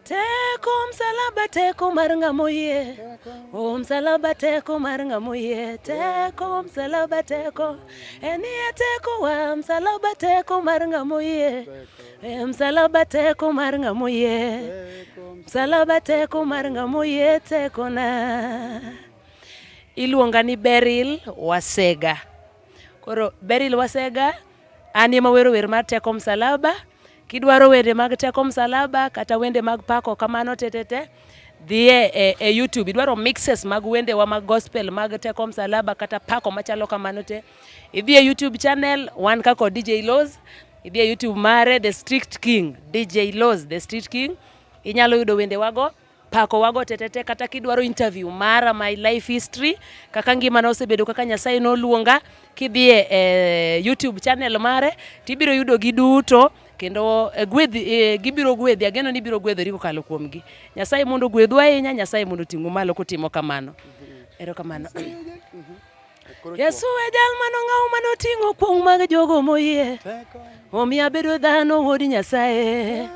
Teko msalaba teko mar ng'ama oyie. O msalaba teko mar ng'ama oyie. Teko msalaba teko. Enie teko wa msalaba teko mar ng'ama oyie. E msalaba teko mar ng'ama oyie. Msalaba teko mar ng'ama oyie teko na. Iluonga ni Beryl Wasega. Koro Beryl Wasega An ema wero wer mar teko msalaba. Kidwaro wende mag teko msalaba kata wende mag pako kamano tetete, dhiye e, e YouTube. Idwaro mixes mag wendewa mag gospel mag teko msalaba kata pako machalo kamano te, idhi e YouTube channel wan ka kod DJ Loz, idhi e YouTube mare The Street King, DJ Loz The Street King, inyalo yudo wendewago pako wago tetete kata kidwaro interview mara my life history kaka ngimana osebedo kaka Nyasaye noluonga kidhi e YouTube channel mare tibiro yudo gi duto kendo e, gwedhi e, gibiro gwedhi ageno ni ibiro gwedhori kokalo kuomgi Nyasaye mondo ogwedhu ahinya Nyasaye mondo oting'u malo kutimo kamano erokamano Yesu e jal manong'aw manoting'o kuong' mag jogo moyie. Omiyo abedo dhano wuod Nyasaye.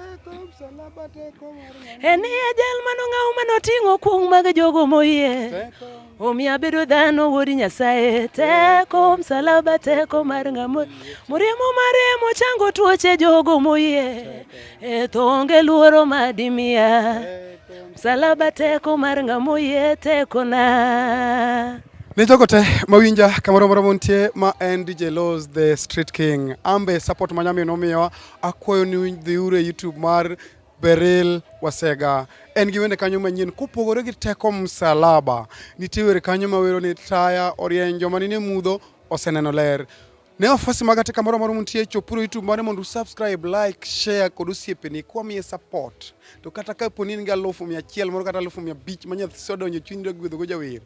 En e jal manong'aw manoting'o kuong' mag jogo moyie. Omiyo abedo dhano wuod Nyasaye. Teko msalaba teko mar ng'amo moriemo maremo chango tuoche jogo moyie. E to onge luoro madimiya. Msalaba teko mar ng'ama oyie tekona. Ne jogo te mawinja kamoro amora montie ma en DJ Loz the Street King. Ambe support ma nyamin omiyowa akwayo ni dhiuru e YouTube mar Beryl Wasega. En gi wende kanyo manyien kopogore gi teko msalaba. Nitie wer kanyo mawero ni taya orieny joma nine mudho oseneno ler. Ne wafuasi maga te kamoro amora muntie, chopuru YouTube mare mondo subscribe, like, share kod osiepeni kwamiye support. To kata ka po ni in gi 100,000 moro kata 500,000 ma nyathi odonjo chunyi dwa gwedhogo jawer.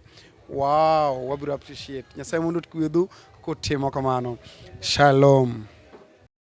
Wow, wabiro appreciate. Nyasaye mondo ogwedhu kutimo kamano. Shalom.